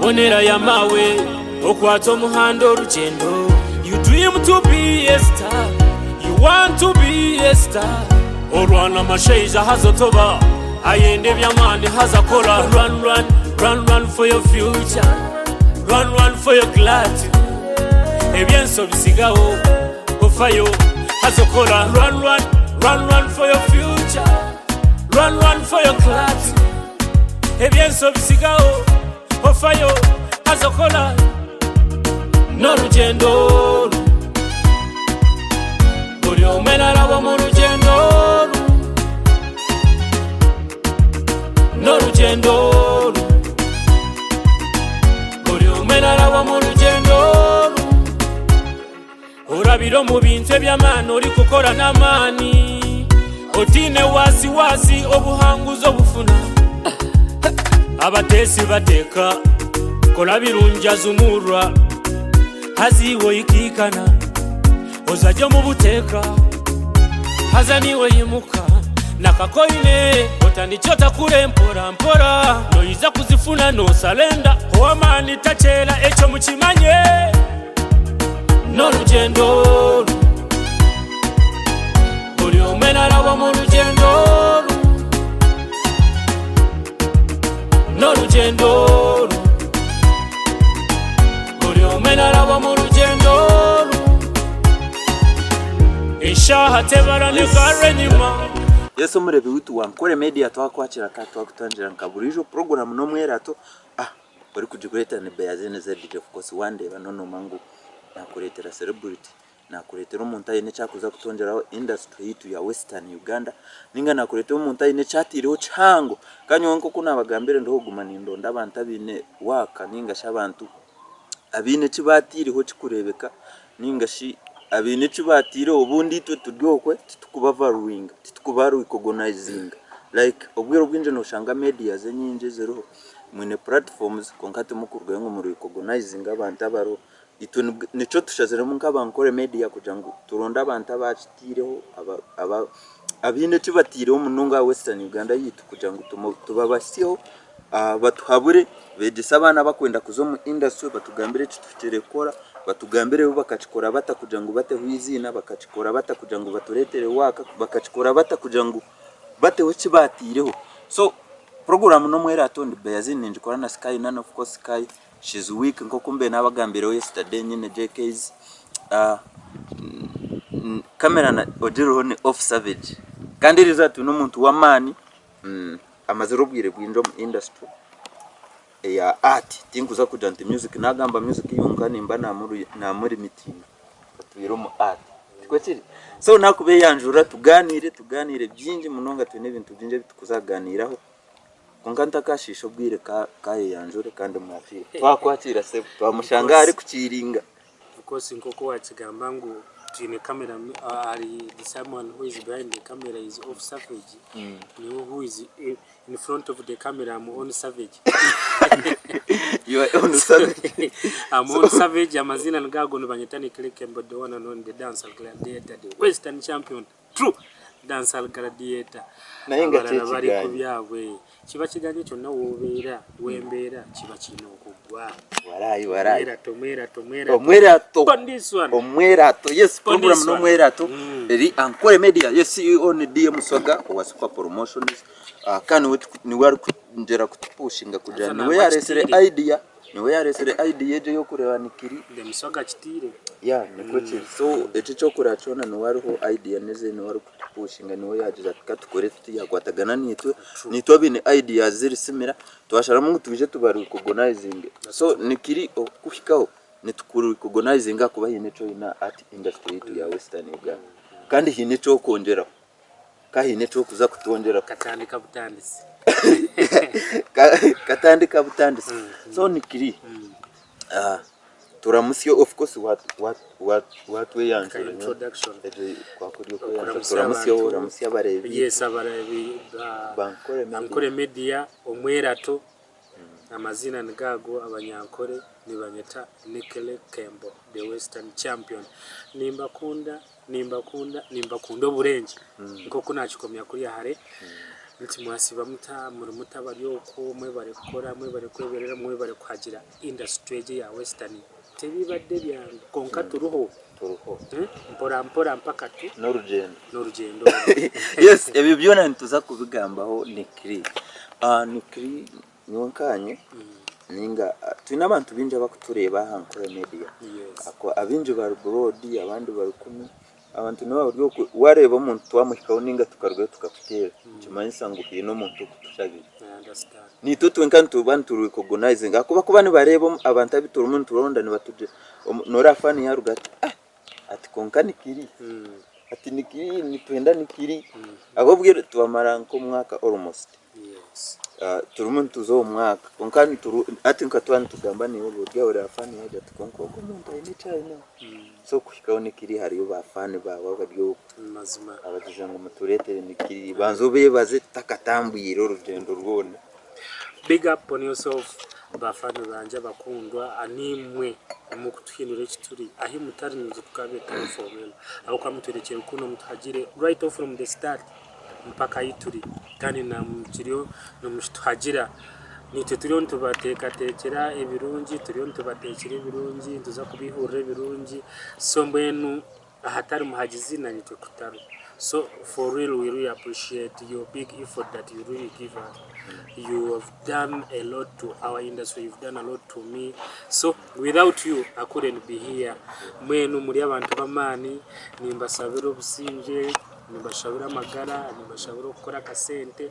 Bonera ya mawe okwata omuhanda orugyendo You dream to be a star You want to be a star Orwana amashaija haza otoba Ayenda eby'amaani haza akora Run run run run for your future Run run for your clat Ebyensi obisigaho ofayo haza okora Run run run run for your future Run run for your clat Ebyensi obisigaho ofayo haza okora N'orugyendo oru Buri omwe naraba omu rugyendo oru N'orugyendo oru Buri omwe naraba omu rugyendo oru Orabire omu bintu eby'amaani orikukora n'amaani Otaine wasiwasi obuhanguzi obufuna Abateesi bateeka kora birungi azumurwa Haza iwe oikaikana oza gye omu buteeka Haza niiwe oimuka nakakoine otandikye otakure mpora mpora Noija kuzifuna nosalenda ow'amaani takyera ekyo mukimanye. N'orugyendo oru Buri omwe naraba omu rugyendo oru N'orugyendo oru Buri omwe naraba omu rugyendo oru Eshaaha tebara negarra enyima. Yesu omurebi witu wa Nkore Media twakwakira kandi twakutangira nka burijo puroguramu n'omwerato ah Orikugikureetera ni Beazen ZD of course wandeeba nonooma ngu nakureetera celebrity, nakureetera omuntu aine eki arikuza kutongyeraho industry yaitu ya western Uganda ninga nakureetera omuntu aine eki ataireho kihango. Kandi nyowe nk'oku nabagambire ndiho kuguma nindonda abantu abaine work ninga shi abantu abaine eki bataireho ekirikureebeka ninga shi abaine eki bataireho obundi itwe turi okwe titukuba valuinga, titukuba recognizinga like obwire obwingi noshanga medias enyingi eziriho Mwine platforms kwonka timukurugayo ngu mu recognizinge abantu abariho. Itwe nikyo tushaziremu nk'aba Nkore Media kugira ngu turonde abantu abakitaireho, abaine eki bataireho munonga aha Western Uganda yaitu kugira ngu tubabasyeho batuhabure, beegyese abaana abakwenda kuza omu industry batugambire eki tuhikire kukora, batugambire bo bakakikora bata kugira ngu bateho eiziina, bakakikora bata kugira ngu batureetere work, bakakikora bata kugira ngu bateho eki baataireho. So puroguraamu n'omwe eraato ndi Beasin ningikora na Sky Nana of course Sky she's weak nk'oku mbaire naabagambiireho yesterday nyine JKs. Camera ogiriho ni Off Savage kandi eriizooba twine omuntu w'amaani amazire obwire bwingi omu industry eya art tinkuza kugira nti music naagamba music yonka nimba naamurimitinga. Otwire omu art tikwo kiri? So nakubeyanjurira tuganire tuganire bingi munonga twine ebintu bingi ebitukuza kuganiraho kwonka ntakashiisha obwire kayeyanjure kandi mwakiire. Twakwakira sebo twamushanga aha arikukiringa. Of course nkoku wakigamba ngu twine camera hari someone who is behind the camera is off savage niwe who is In front of the camera I'm on savage. You are on savage. I'm on savage amazina nigago nibanyeta ni Click Kembo the one and only the dancer gladiator the western champion true dancer gladiator. Naye nga Abalala bari ku kyekiganye. byabwe kiba kiganye kyonna wobeera wembeera kiba kiine okuggwa. Warayi warayi. Omwerato omwerato omwerato. Omwerato. On this one. Omwerato yes On program this one. n'omwerato eri Ankole Media yes CEO ni DM Swaga owa Super Promotions. Ka niwe arikwongyera kutupushinga kugira Haza niwe nangwa yareetsire akitiire. idea, niwe yareetsire idea egyo ey'okureeba nikiri. Demusoga akitiire. Yeah nikwo kiri. So ekyo eky'okureeba kyona niwe ariho idea n'eze niwe arikutupushinga niwe yaagira ati ka tukore tuti yaakwatagana naitwe, naitwe abaine ideas ziri similar twasharamu ngu twije tuba recognizinge. So nikiri okukuhikaho nituku recognizinga ahakuba haine eki oine aha art industry yaitu ya Western Uganda kandi haine eki orikwongyeraho. Ka haine eki orikuza kutwongyeraho. Katandika butandisi. Katandika butandisi. So nikiri turamutsye of course watweyanjura. Ka introduction. Turamutsye oramutsye abareebi. Yes abareebi ba Ankole Media omwerato Amaziina nigo ago Abanyankore nibanyeta Nikele Kembo the Western Champion. Nimbakunda, nimbakunda, nimbakunda oburengye nk'oku naakikomya kuriya hare. Nti mwasiiba muta, muri muta abari okwo, mwebare kukora, mwebare kweberera, mwebare kuhagira industry egi eya western. Tebibadde byangu kwonka turiho. Turiho. Mpora mpora mpaka tu. N'orugyendo. N'orugyendo orwo. Yes, ebyo byona nituza kubigambaho Nikiri. Nikiri nyowe nkaanye ninga twine abantu baingi abakutureeba aha Nkore Media. Abaingi bari abroad abandi bari kunu. Abantu nibo bari okwe wareeba omuntu twamuhikaho ninga tukarugayo tukakuteera nikimanyisa ngu haine omuntu okutushabire. Naitwe twenka nituba nitu recognizinga ahakuba kuba nibareeba abantu abu turimu nituronda nibatugira noreeba fani yaruga ati ah ati kwonka nikiri ati nikiri nitwenda nikiri ahabw'obwire twamara nk'omwaka almost turimu nituza omu mwaka kwonka hati nka twaba nitugamba naiwe ori aho oreeba fani yaagira ati kwonka ogu omuntu aine eki aineho. So kuhikaho nikiri hariyo ba fani baawe abari okwo abagize ngu mutureetere nikiri banza obeebaze tutakatambwire orugyendo rwona. Big up on yourself ba fani bangye abakundwa nimwe mukutuhindura eki turi ahi mutari naitwe tukaaba tutari for real ahabw'okuba mutworekire rukundo mutuhagire right off from the start mpaka ahi turi kandi namukiriyo nimukituhagira Naitwe turiyo nitubateekateekyera ebirungi, turiyo nitubateekyera ebirungi, nituza kubaihurira ebirungi, so mbwenu ahatari muhagizi naitwe kutariho. So for real we really appreciate your big effort that you really give us. You have done a lot to our industry, you've done a lot to me. So without you I couldn't be here. Mbwenu muri abantu b'amaani, nimbasabira obusingye. Nimbashabira amagara, nimbashabira okukora akasente,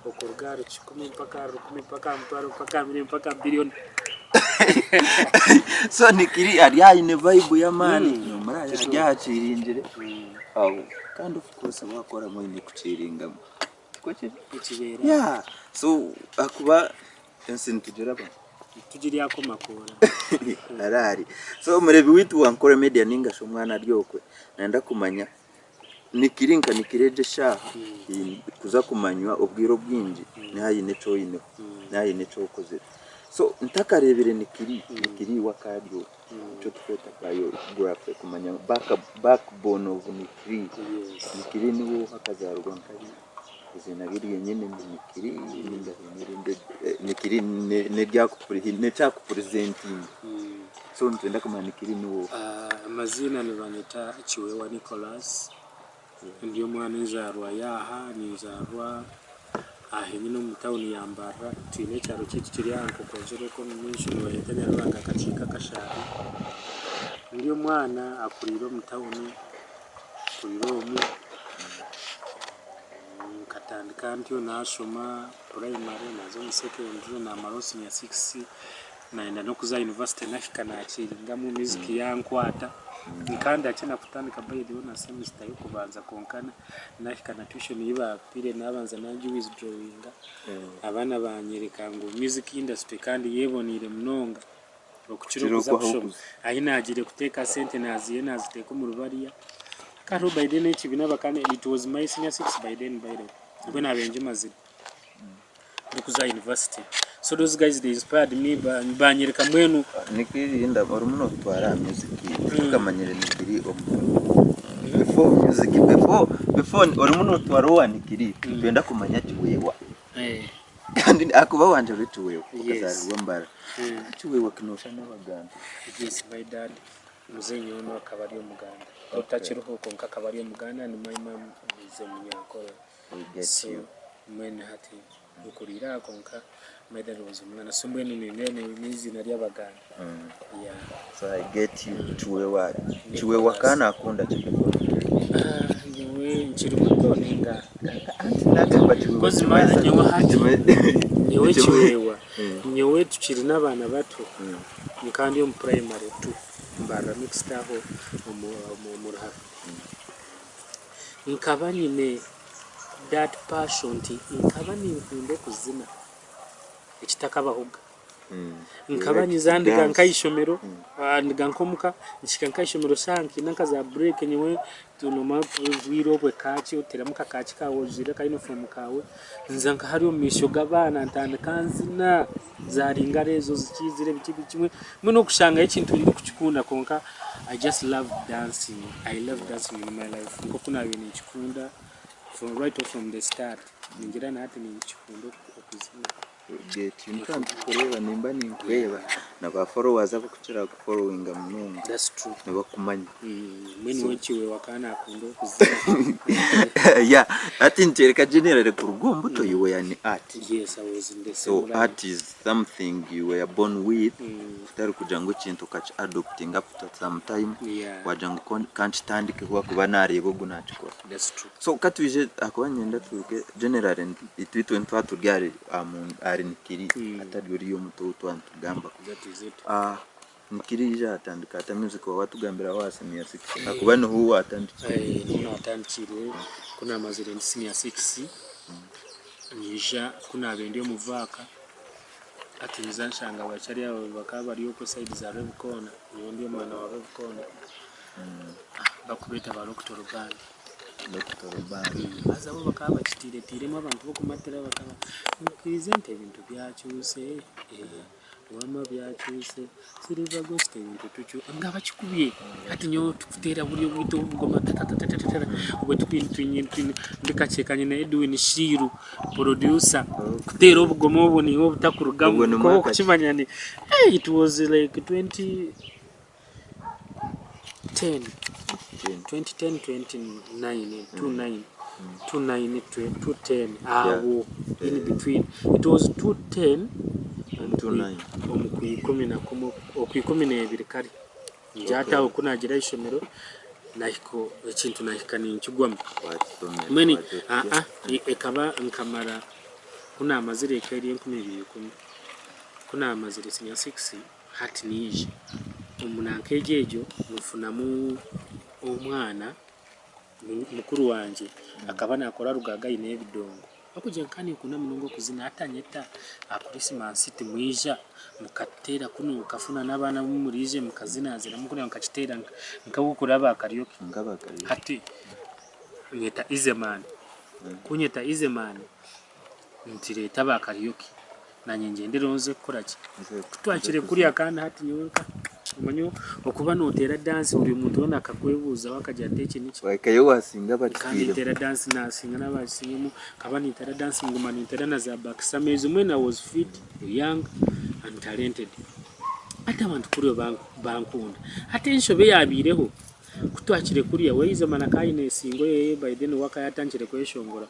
okuruga ahari kikumi mpaka ahari rukumi mpaka aha mutwaro mpaka aha miriyoni mpaka aha biriyoni. So nikiri ari aine vibe y'amaani nomuraya ari aha kiringire kandi of course wakoramu oine kukiringamu tikwo kiri? Nikibeera. Yeah so ahakuba ensi nitugiraba. Titugiryako makoora. Arahari. So omureebi waitu wa Nkore Media ninga shi omwana ari okwe nayenda kumanya Nikiri nka nikiri egyo eshaaha kuza kumanywa obwire obwingi niha haine eki oineho, niha haine eki okozire. So ntakareebire nikiri, nikiri iwe akari oha? Nikyo turikweta biography kumanya backbone of nikiri. Nikiri niwe oha akazaarwa nkahi, eiziina rye ryenyine ni nikiri ninga haine erindi nikiri n'ekyakupurezentinga. So nitwenda kumanya nikiri niwe oha? Amaziina nibanyeta Kiweewa Nicholas, ndi omwana enzaarwa y'aha, ninzaarwa aha henyine omu tawuni ya Mbarara, twine ekyaro kyaitu kiri aha Nkokonzore okwo omu maisho nibaheeta Nyarubanga akakiiko akashaari. Ndi omwana akuriire omu tawuni, nkuriire omu, nkatandika ntyo nashoma purayimare naaza omu sekendure namaraho siniya sikisi. Nayenda n'okuza aha university nahika nakiringamu music yankwata kandi hakye kutandika by the way na semester y'okubanza kwonka nahika na tuition ei bampire nabanza nagi withdrawinga abaana banyereka ngu music industry kandi yeboniire munonga okukira okuza kushoma ahi nagiire kuteeka sente naziiha naziteeka omuri bariya hariho by then ekibiina bakaba it was my senior six by then by the way nibwo nabiire ngimazire. Ndikuza university so those guys they inspired me banyereka mbwenu. Nikiri orimu notutwara aha music tutakamanyire nikiri before music before before orimu notutwara owa nikiri nitwenda kumanya kiweewa kandi ahakuba wangye ori kiweewa okazarirwa Mbarara kiweewa kinoshana n'abaganda. Yes my dad Mzee nyowe nawe akaba ari omuganda otakiriho kwonka akaba ari omuganda and my mum is a munyankore. We get So you. mbwenu hati nkuriire aha kwonka my dad was omwana so mbwenu nindeeba n'eiziina ry'abaganda yeah. So I get you. Kiwewa Kiwewa ka nakunda Kiwewa. Ah, nyowe nkiri muto ninga Anti nagamba Kiwewa Kozi ma kimanyisa nyowe hati nyowe Kiwewa. Kiwewa nyowe tukiri n'abaana bato nka ndi omu primary two mbarra mixed aho omu omu Ruharo. Nkaba nyine that passion nti nkaba ninkunda okuzina ekitakabahoga. Nkaba nyiza ndiga nk'ahaishomero, ndiga nk'omuka, nkihika nk'ahaishomero shaaha nkaina nka za break nyowe nomanya obwire obwe kaaki oteeramu ka kaaki kaawe ojwaire aka uniform kaawe, nza nka hariya omu maisho g'abaana ntandika nzina, za ringara ezo zikiizire biki biki mbwenu okushangayo ekintu ndikukikunda kwonka I just love dancing, I love dancing in my life nk'oku naabaire ninkikunda. From right off from the start ningira na hati ninkikunda okuzina. Ekyo nikyo ndikureeba nimba ninkureeba na ba followers abakukira kufollowinga munonga That's true. nibakumanya. Mbwenu we Kiweewa akaba nakunda okuzina. Yeah, hati nikyoreka generally kuruga omu buto you were an art. Yes, I was in the So same line. art is something you were born with kutari kugira ngu ekintu okaki adoptinga after some time Yeah. wagira ngu kankitandikeho ahakuba nareeba ogu nakikora. That's true. So katwije ahakuba niinyenda turuge generally itwe itwe nitwaba turi ahari ahari Nikiri atari oriya omuto ou twaba nitugambaho. That is it. Nikiri yaija atandika ata music waaba watugambira wa senior six ahakuba niho watandikire. Niho naatandikire ku naamazire ndi senior six naija ku naabaire ndi omu vaaka hati ninza nshanga abakyari abo bakaba bari okwo sayidi za Rwebikoona nyowe ndi omwana wa Rwebikoona bakubeeta ba Roctol band. Haza bo bakaba bakitiiretiiremu abantu b'okumatira bakaba nyikirize nti ebintu byakyuse wama byakyuse Silver Ghost ebintu tukyu nga bakikubye hati nyowe tukuteera buri obwito obugoma tatatatatata obwe ndikakyeka nyine Edwin Shiru producer kuteera obugoma obwo niiwe obutakurugamu Obwo ni kwonka mwaka ki? okukimanya ni it was like 20 10 2010 29 29 29 210 awo in between it was 210 omu kwikumi na kumwe okwikumi n'ebiri kare ngira hati aho ku naagira aha ishomero nahika ekintu nahika ninkigwamu mbwenu aa ekaba nkamara ku naamazire eka eri 2010 ku naamazire senior six Hati naija omu nanka egyo egyo nfunamu omwana mukuru wangye akaba nakora rugaaga aine ebidongo ahabw'okugira ngu nkaba ninkunda munonga okuzina hati anyeta aha kurisimansi timwija mukateera kunu mukafuna n'abaana abu muriije mukazinazinamu kuriya mukakiteera nk'okuraba aba karaoke hati nyeta Izeman ku nyeta Izeman nti reeta aba karaoke. Nanye ngyendereho nze kukora ki? Ku twahikire kuriya kandi hati nyowe nka omanya okuba noteera dansi buri muntu weena akakwebuuzaho akagira ati eki niki? Wahikayo wasinga Nkaba abakitiiremu. ninteera dansi nasinga n'abakisingemu, nkaba ninteera dansi nguma ninteera na za bakisama ezo mbwenu I was fit, young and talented. Hati abantu kuriya bankunda. Hati enshobe eyabaireho, ku twahikire kuriya, we Izomana akaba aine esingo yeye by then we akaba yatandikire kweshongora,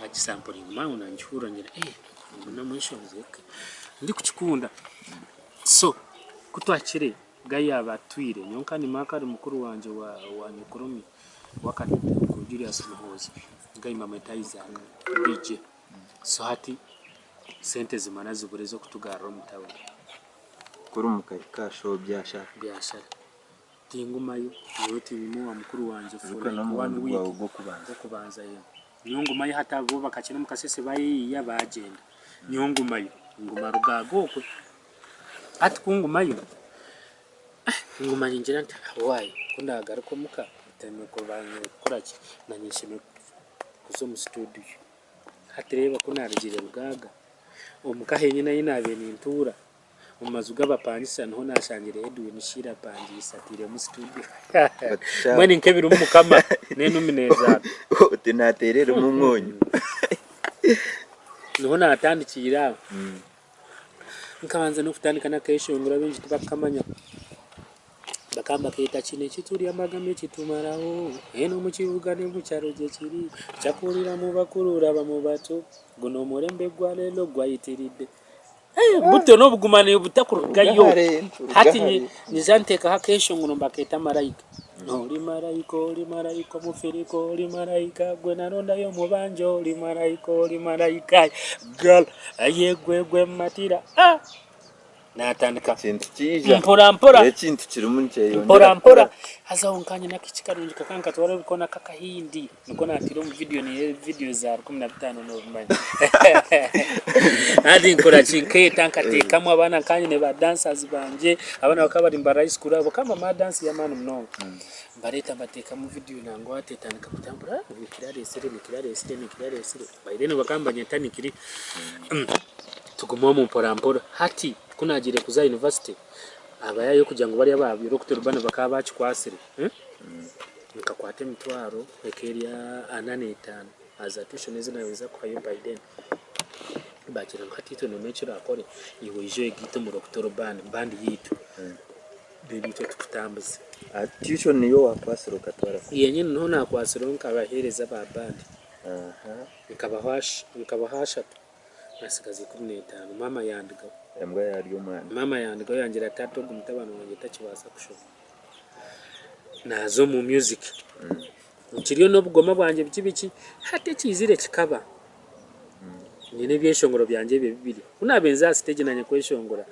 agisampuringa maawe nangihurira ngira eh. Ngu namweshongoze ndikukikunda. So ku twahikire Guy yaaba atwire, nyowe nka ni Mark ari mukuru wangye wa nyokoromi oku Julius Muhoozi, Guy mbamweta Isaac DJ. So hati sente zimara zibura ez'okutugarura omu tawuni. Kuri mukahika aha show byashara. Byashara. Tingumayo, nyowe tinguma owa mukuru wangye for Ijuka like one n'omurundi week. gwawe gw'okubanza. Gw'okubanza yee. Nyowe ngumayo hati abo bakakira omu kasese bayeyiya bagyenda. Nyowe ngumayo, nguma Rugaaga okwe. Hati ku ngumayo, nguma ningira nti why ku ndagaruka omuka kukora ki, nanye nshemereire kuza omu studio. Hati reeba ku narugire Rugaaga, omuka henyine ahi nabiire nintuura, Omu maju g'abapangisa niho naashangire Edwin Sheila apangiise atairemu studio. Mbwenu nk'ebirimu Mukama n'enumi neezaarwa. Oti naateera erimu omwonyo. Niho naatandikiire aho. Nkabanza n'okutandika n'akeeshongoro abaingi tibakukamanya. Bakaba nibakeeta Kinu eki turya amagama eki tumaraho, enu omu kibuga n'omu kyaro gye kiri, kyakurira mu bakuru oraba mu bato, gunu omurembe gwa reero gwayitiridde. Buto n'obuguma nibutakurugayo. Hati nyija nteekaho akeeshongoro nibakeeta Maraika. Ori maraika, ori maraika omufirika, ori maraika gwe narondayo omu bangi, ori maraika, ori maraika girl, aye gwe gwe mmatira. Naatandika Ekintu kiija. mpora mpora. Ekintu kirimu nikyeyongyera Mpora mpora. kukura. Haza aho nkaba nyine akishiki karungi kakaba nikatwara ebikoona k'akahindi. Nikwo naatiire omu vidiyo niiha vidiyo za 15 noobimanya. Hati nkora ki? Nkeeta nkateekamu abaana nkaba nyine ba dancers bangye, abaana bakaba bari nibarara high school abo bakaba nibamanya dance y'amaani munonga. Mbareeta mbateekamu vidiyo nangwa hati etandika kutambura, Nikiri areetsire, Nikiri areetsire, Nikiri areetsire. By then bakaba nibanyeta Nikiri. Tuguma omu mpora mpora. Hati ku naagiire kuza aha university, abayaayi kugira ngu bariya ba Rocktol band bakaba baakikwatsire. Nkakwata emitwaro eka eri ana n'etaano aha za tuition ezi naabaire kuhayo by then. Baagira ngu hati itwe noomanya eki oraakore, iwe ija oyegaite omuri Okutoro Band, band yaitu, reero itwe tukutambuze. Tuition niyo waakwatsire okatwara kuha? Yenyine niho naakwatsireho nkabaheereza aba band. Nkabaha ashatu naatsigaza 15. Maama yandigaho. Embwa yaarya omwana. Maama yandigaho yangira ati hati ogu mutabani wangye takibaasa kushoma. Naaza omu music. Nkiriyo n'obugoma bwangye biki biki, hati ekiizire kikaba, nyine ebyeshongoro byangye ebyo bibiri. Ku naabaire nza aha siteegi naanye kweshongora,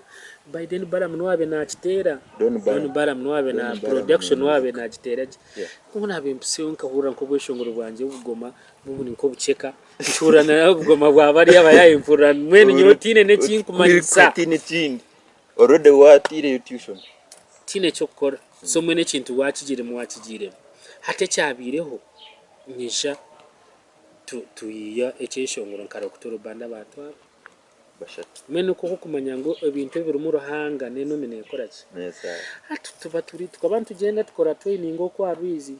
by then Balaam niwe waabaire naakiteera, Don Don Balaam. Balaam niwe waabaire Don na Balaam production niwe ni waabaire naagiteera gye. Yeah. Ku naabaire mpiseyo nkahurira nk'obweshongoro bwangye obugoma buri nk'obukyeka, nkihurira na obugoma bwa bariya abayaayi mpurira mbwenu nyowe tihaine n'ekinkumanyisa. Tihaine ekindi. Already waateireyo tuition. Tihaine eky'okukora. So mbwenu ekintu waakigiiremu waakigiiremu. Hati ekyabaireho, nyija tu tuyiiya ekyeshongoro nka Rokutoro Band abantu abo. Bashatu. Mbwenu nikwo okumanya ngu ebintu ebirimu Ruhanga n'enomi neekora ki? Neezaara. Hati tuba turi tukaba nitugyenda tukora training okwo aha rwizi.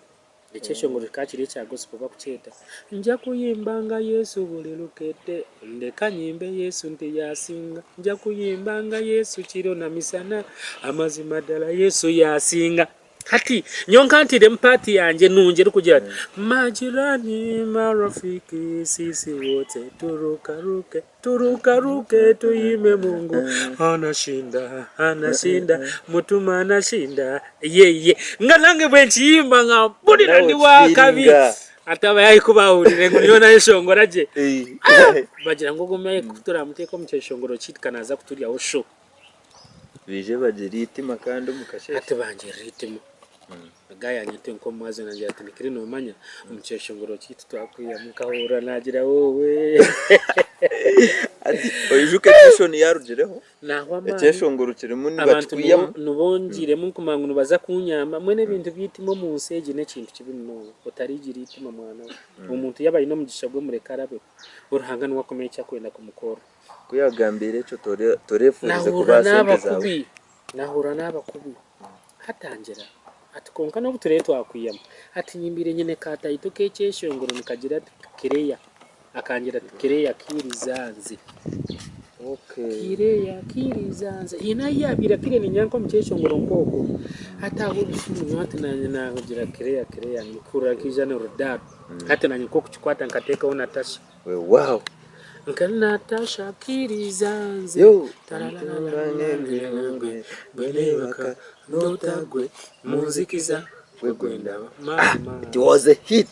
Ekyeshongoro kikaba kiri ekya gospel bakukyeta, Nja kuyimba nga Yesu buli lukedde, ndeka nyimbe Yesu nti y'asinga, nja kuyimba nga Yesu kiro na misana, amazima ddala Yesu y'asinga. Hati nyowe nkantiiremu part yangye nungi erikugira ati, Majirani, marafiki, sisi wote turukaruke. Turukaruke tuyime Mungu anashinda anashinda mutuma anashinda yeye nga nange bwe nkiyimba nga mpurira ndi wakabi ati abayayi ku bahurire ngu nyowe nayeshongora gye bagira ngu ogu omuyayi ku turamuteeka omu kyeshongoro kyaitu ka naaza kuturyaho show. Baije bagire eitima kandi omu kasheeshe. Hati bangirira eitima. Guy anyete nk'omumwazyo nangira ati nikiri nomanya omu kyeshongoro kyaitu twakwihamu nkahurira nagira woowe. Hati oijuke tuition yarugireho Nahwa amaani. ekyeshongoro kirimu Abantu nibakikwihamu. nibongiiremu nkumanya ngu nibaza kunyamba mbwenu ebintu by'eitima omu nsi egi n'ekintu kibi munonga. Otarigira eitima mwana we. Omuntu yaaba aine omugisha gwe mureke arabeho. Ruhanga niwe akumanya eki akwenda kumukorera. Ku yagambiire ekyo toreefurize Nahurira kubaha sente naaba zaawe? kubi. Nahurira naaba kubi. Hatangira ati kwonka n'obu turebe twakwihamu ati nyimbiire nyine ka title k'ekyeshongoro nikagira ati Kireya akangira ati Kireya kiiriza nze Kireya kiiriza nze haine ahu yaabaire atwire ninyanka omu kyeshongoro nk'okwo hati aho obusungu nyowe hati nanye naagira Kireya Kireya nkuhurira nkaija n'orudaaro hati nanye nk'okukikwata nkateekaho Natasha. Weewaawo. Nka Natasha kiriza nze Yo! tararararararararagwe bwenebaka ndoota gwe munzikiza gwe gwendaba maama. It was a hit.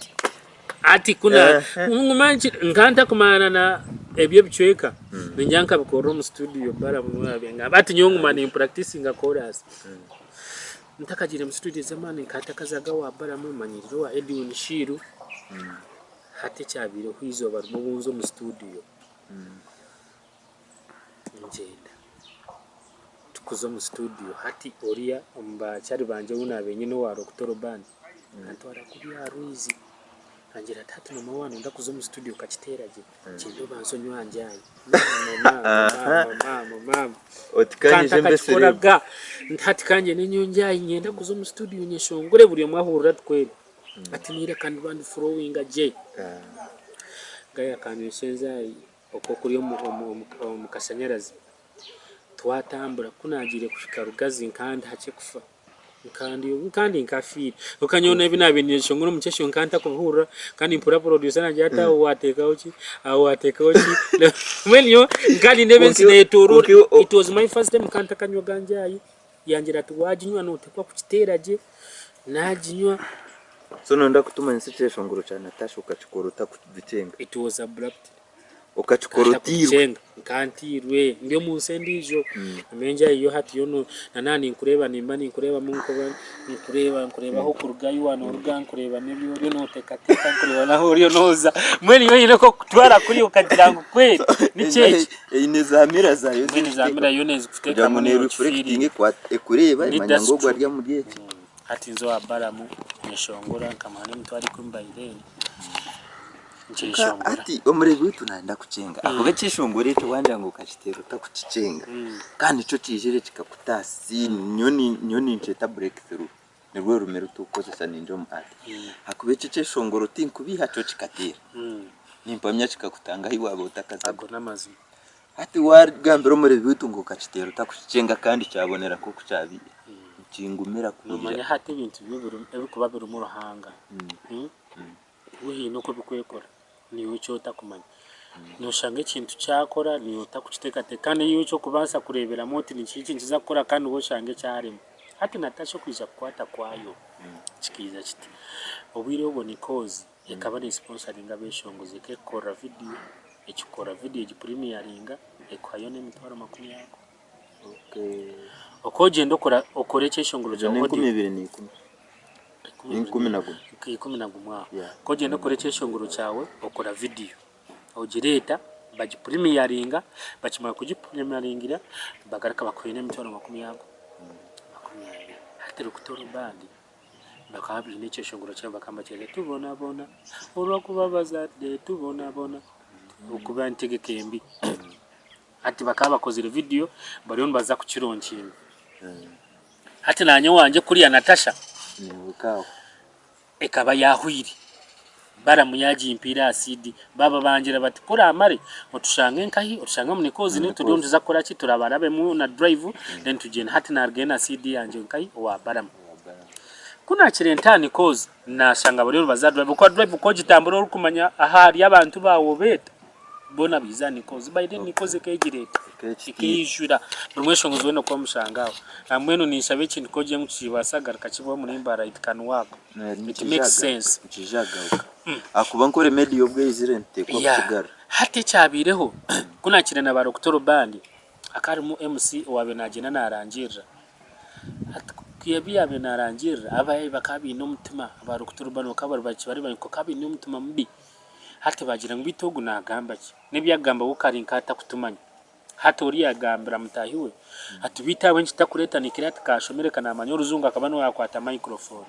Ati kuna nguma nka ntakumanya na ebyo ebicweka ningira nkabikorera omu studio Balaam nabengamba ati nyowe nguma ni practicinga chorus ntakagiire mu studio ez'amaani nka ntakazaga owa Balaam manyirire owa Edwin Shiru. Hati ekyabaireho eizooba rimwe obu nza omu situdiyo, ngyenda tukuza omu situdiyo hati oriya omu bakyari bangye ou naabaire nyine owa Rokutoro Band antwara kuriya aha rwizi angira ati hati noomanya waaba nooyenda kuza omu situdiyo okakiteera gye, gyenda obanze onywe aha njaayi. Maama maama maama maama Oti ka Ka nyije mbe serebu. ntakakikoraga nti hati ka ngyende nywe enjaayi niinyenda kuza omu situdiyo nyeshongore buri omwe ahurire ati kweri. Ati n'eiraka ndiba ndi flowinga gye. Guy akanywesa enzaari okwo kuri omu kashanyarazi. Twatambura ku naagiire kuhika Rugazi nkaba ndi hakye kufa. Nkaba ndi nkafiire. Kwonka nyowe ebi naabaire ninyeshongora omu kyeshongoro nkaba ntakubihurira. Nkaba nimpurira producer naagira ati aho waateekaho ki, aho waateekaho ki. Mbwenu nyowe nkaba nindeeba ensi neetooroora. It was my first time nkaba ntakanywaga njaayi. Yangira ati waaginywa nooteekwa kukiteera gye. Naaginywa. So noyenda kutumanyisa ekyeshongoro kya Natasha okakikora otakubikyenga? It was abrupt. Okakikora otiirwe? Ntakubikyenga. Nkaba ntiirwe ndi omu nsi endiijo. Amenju ayo hati yo na naaba ninkureeba nimba ninkureebamu nkuba nkureeba nkureeba ah'okuruga ahu waaba nooruga nkureeba n'ebi oriyo nooteekateeka nkureeba n'ahu oriyo nooza. Mbwenu nyowe nyine nk'okukutwara kuriya okagira ngu kweri niki eki? Eine za mirror zaayo Mbwenu za mirror yoona kugira ezikuteekamu ngu nookifiiringa. neereflectinga ekureeba Ni emanya that's ngu ogu true. ari omuri eki. Hati nza owa Balaam nyeshongora nkamuha n'emitwaro 10 by then Kwonka nkyeshongora. hati omureebi waitu nayenda kukyenga ahakuba ekyeshongoro ekyo wangira ngu okakiteera otakukikyenga kandi nikyo kiijire kikakutaasa nyowe ninkyeta breakthrough. Nirwo rurimi ruturikukozesa ningira omu art. Ahakuba eki ekyeshongoro tinkubiiha kyo kikateera. Nimpamya kikakutanga ahi waaba otakazaga. Ago n'amazima. Hati waagambira omureebi waitu ngu okakiteera otakukikyenga kandi kyabonera nk'oku kyabaire, nikingumira Noomanya kuhurira. hati ebintu byo ebirikuba birimu Ruhanga, Iwe haine oku orikwekora, naiwe eki otakumanya. Noshanga ekintu kyakora naiwe otakukiteekateeka kandi iwe eki orikubaasa kureeberamu oti niki eki nikiza kukora kandi iwe oshange kyarema. Hati Natasha okwija kukwata kwayo kikaija kiti, obwire obwo Nicos ekaba ne sponsoringa abeshongozi ekekukorera vidiyo, ekikukora vidiyo egipurimiyaringa ekuhayo n'emitwaro makumi ago. Oku ogyenda okora ekyeshongoro Egyo kyawe n'enkumi ibiri na ikumi. N'enkumi na gumwe. Nka ikumi na gumwe aho. Yeah. Ku ogyenda okora ekyeshongoro kyawe, okora vidiyo, ogireeta bagipurimiyaringa, bakimara kugipurimiyaringira bagaruka bakuha n'emitwaro makumi ago, 20. Hati Rukutoro band bakaba baine ekyeshongoro kyabo bakaba nibakyeta tubonabona olwokuba abazadde tubonabona okuba entegeka embi. Hati bakaba bakozire vidiyo bariyo nibaza kukironkinga. Hati naanye owangye kuriya Natasha ekaba yaahwire. Balamu yaagimpaire aha CD. Baaba bangira bati ku oraamare otushange nkahi? Otushange omu Nikozi niho turiyo nituza kukora ki? Turabarabemu na drive then tugyende. Hati naarugayo na CD yangye nkahi? Owa Balamu. Ku naakire nti aha Nikozi naashanga bariyo nibaza drive ahabw'okuba drive ku ogitambura orikumanya ahari abantu baawe obeeta. Boona baija aha Nikozi. By then Nikozi ekeegira eti, ekeijura. Buri mweshongozi weena okuba omushanga aho. Nambwenu ninshaba ekintu ku ogira ngu kibaasa kugaruka kibeho omuri Mbarara it can work. It makes sense. Nikiija kugaruka. Ahakuba nka remedy obu eizire nituteekwa Yeah. kukigarura. Hati ekyabaireho, ku naakire na ba Rukutoro Band, hakaba harimu MC owaabaire naagyenda naarangirira. Hati ku ebi yaabaire naarangirira, abayaye bakaba baine omutima, aba Rukutoro Band bakaba bari bari bakaba baine omutima mubi. Hati baagira ngu beitu ogu naagamba ki? N'ebi arikugamba we kari nk'atakutumanya. Hati oriya agambira mutaahi we ati beitu ahabw'enki takureeta nikiri ati kaashomire ka naamanya orujungu akaba niwe yaakwata microphone.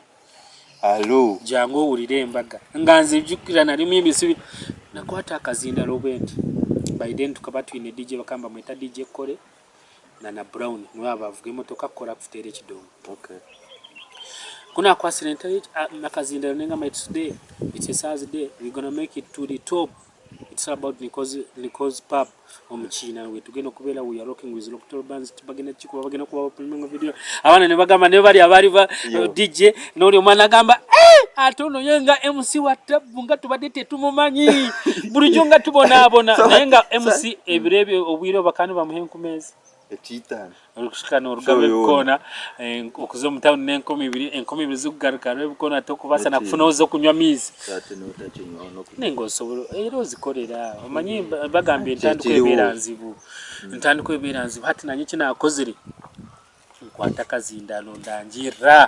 Alo. Jangu owurire embaga. Nga nzijukira nari omu nakwata akazindaro bwenti. By then tukaba twine DJ bakaba nibamweta DJ Kore na na Brown niwe yaaba avuga emotoka kukora kuteera ekidongo. Okay. Ku naakwatsire nti akazindaro nengamba it's today, it's a Thursday, we gonna make it to the top. It's all about Nikozi, Nikozi pub omu kiina wetugenda okubeera we are rocking with Rocktol bands bagenda kikuba bagenda kuba filming video abaana nibagamba nibo bari abari ba Yo. DJ n'ori omwana agamba eh ate ono ye nga MC wa tabu nga tubadde tetumumanyi bulijjo nga tubonaabona So- naye nga so- MC ebiro ebyo obwire obu bakaba nibamuha enkumi ezi Ekiitaano. Orikushika noruga Show yoona. Rwebikoona okuza omu tawuni n'enkumi ibiri, enkumi ibiri zikugaruka Rwebikoona tokubaasa na N'ekindi. kufuna ez'okunywa amaizi. Ati notakinywaho n'okunywa. Ninga osobola era ozikorera omanyi bagamba entandikwa Kyekiriho. ebeera nzibu, entandikwa ebeera nzibu hati nanye eki nakozire nkwata akazindaaro ndangirira,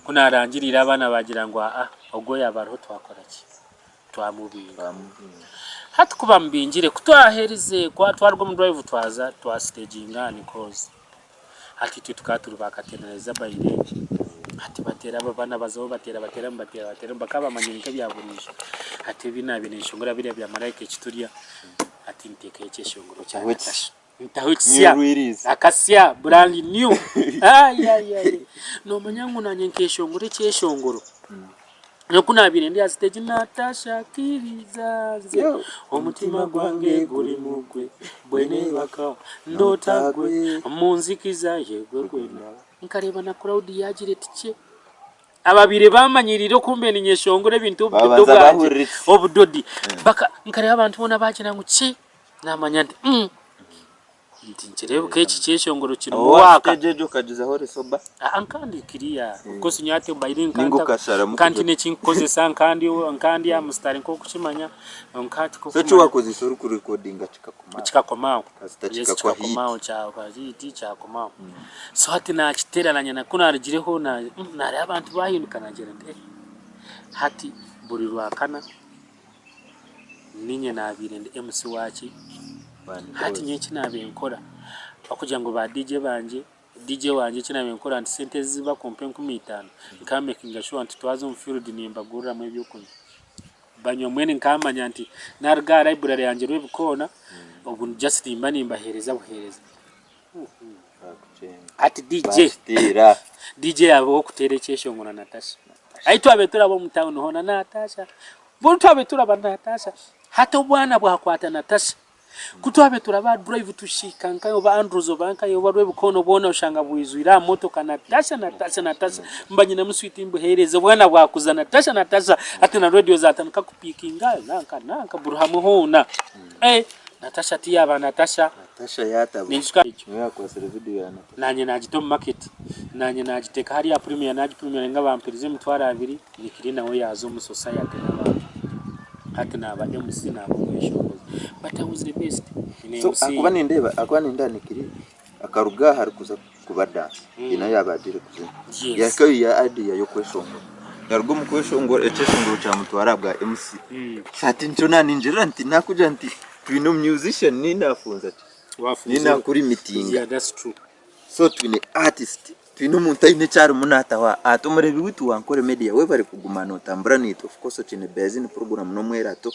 ku narangiriire abaana bagira ngu aa ogu yaaba ariho twakora ki? Twamubinga. Hati ku bamubingire, ku twaherize, ku twaruga omu drive twaza twasiteginga aha Nikozi. Hati itwe tukaba turi ba Katendereza by then. Hati bateera abo abaana bazaho bateera bateeramu bateera bateeramu bakaba bamanyire nk'ebya buriijo. Hati ebi naabaire ninshongora biriya bya Malaika Ekiturya, hati nteekayo ekyeshongoro kya Ntaho ekisya. Natasha. Ntaho ekisya. New release. Akasya, brand new. Ayayaya. Noomanya ngu naanye nkeshongora ekyeshongoro. Nyowe ku naabaire ndi aha siteegi Natasha kkiriza nze omutima gwange guri mu gwe bwe neebaka ndoota gwe omu nzikiza yegwe gwena. Nkareeba na crowd yaagira eti kye. Ababaire baamanyiriire oku mbaire ninyeshongora ebintu obudodo Baabanza bwangye baahurira ekisya. obudodi baka nkareeba abantu boona baagira ngu kye naamanya nti mm Nti nikireebeka eki kyeshongoro kirimu Aho aha waaka. stage egyo okagizaho ori sober? Aa nkandi kiriya. Of course nyowe hati mbaire Ninga nkanta okasharamu nka kugira ntiine eki nkukozesa nkandi nkandi aha musitaari nk'okukimanya nka hati So nk'okumanya. eki wakozesa orikurekodinga kikakoma aho? Kikakoma aho. Kasita Yes kikakwa hit. kikakoma aho kyaba hit kyakoma aho. So hati naakiteera naanye na ku naarugireho na naareeba abantu baahinduka naagira nti eh hati buri Rwakana Niinye naabaire ndi MC waaki, hati nyowe eki naabaire nkora ahabw'okugira ngu ba DJ bangye, DJ wangye eki naabaire nkora nti sente ezi bakumpa 5000 nka mekinga shuwa nti twaza omu field nimbaguriramu eby'okunywa banywa mbwenu nkamanya nti naaruga aha library yangye Rwebikoona obwo just nimba nimbaheereza buheereza. Hati DJ, Bakiteera. DJ yaaba ow'okuteera ekyeshongoro na Natasha. Ahi twabaire turaba omu tawuni hoona Natasha, buri twabaire turaba Natasha. Hati obwana bwakwata Natasha. Ku twabaire turaba aha drive tuhika nkahi oba Andrews oba nkahi oba Rwebikoona obwona oshanga bwijwire aha motoka Natasha, Natasha, Natasha. Mba nyinemu switi mbuheereza obwana bwakuza Natasha, Natasha. Hati na radio zatandika kupiikinga nanka nanka buri hamwe hoona. Eh, Natasha tiyaaba Natasha. Natasha yaatabuka. Ninjuka ekyo. Niwe yaakwatsire vidiyo ya Natasha. Naanye naagita omu market, naanye naagiteeka hariya aha premier, naagipremiyaringa bamperize emitwaro abiri, Nikiri nawe yaaza omu society n'abantu. Hati naaba MC naaba omweshongozi. But I was the best in So MC. ahakuba nindeeba ahakuba nindeeba Nikiri akaruga aha arikuza kuba dancer haine ahu yaaba agiire kuzina. Yes. Yahikayo ya idea y'okweshongora. Yaruga omu kweshongora ekyeshongoro kyamutwara aha bwa MC. Hati nikyo naaningirira nti naakugira nti twine omu musician ninaafunza ki? Wafunza Ninaakurimitinga. Yeah, that's true. So twine artist, twine omuntu aine eki arimu naataho aha. Ati omureebi waitu wa Ankole Media webare kuguma nootambura naitwe of course okiine Beazini program n'omwerato.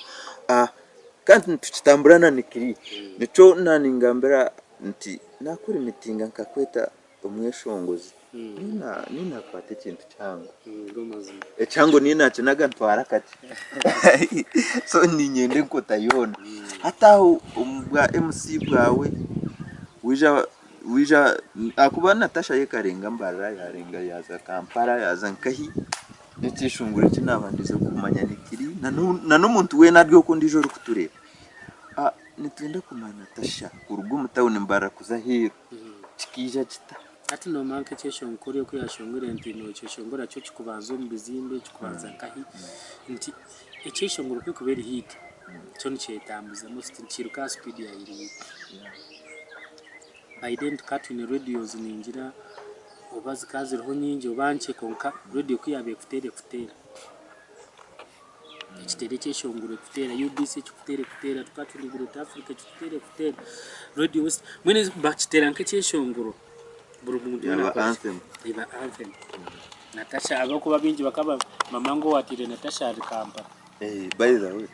Kandi nitukitambura na Nikiri. Nikyo naaningambira nti naakurimitinga nkakweta omweshongozi, ninaakwata ekintu kihango. Ekihango ninakinaga ntwara akakye. So niinyenda enkota yoona. Hati aho omu bwa MC bwawe waija waija ahakuba Natasha yo ekarenga Mbarara yaarenga yaaza Kampala yaaza nkahi, n'ekyeshongoro eki naabandize kumanya nikiri na n'omuntu weena ari okwo ondiijo orikutureeba, nitwenda kumanya Natasha kuruga omu tawuni Mbarara kuza aheeru kikaija kita? Hati noomanya nk'ekyeshongoro oku yaashongwire nti nookyeshongora kyo kikubanza omu bizimbe, kikubanza nkahi, nti ekyeshongoro ku erikuba eri hit, kyo nikyetambuza most nikiiruka aha sipiidi ya irire. By then tukaba twine radios ningira oba zikaba ziriho nyingi oba nkye kwonka radio ku yaabaire ekuteera ekuteera. Ekiteera ekyeshongoro ekuteera, UBC ekikuteera ekuteera, tukaba twine Great Africa ekikuteera ekuteera, Radio West, mbwenu bakiteera nk'ekyeshongoro buri muntu weena Yaaba akora ki? anthem. Eba anthem. Natasha ahabw'okuba baingi bakaba mama ngu owateire Natasha ari Kampala. Eh, by the way.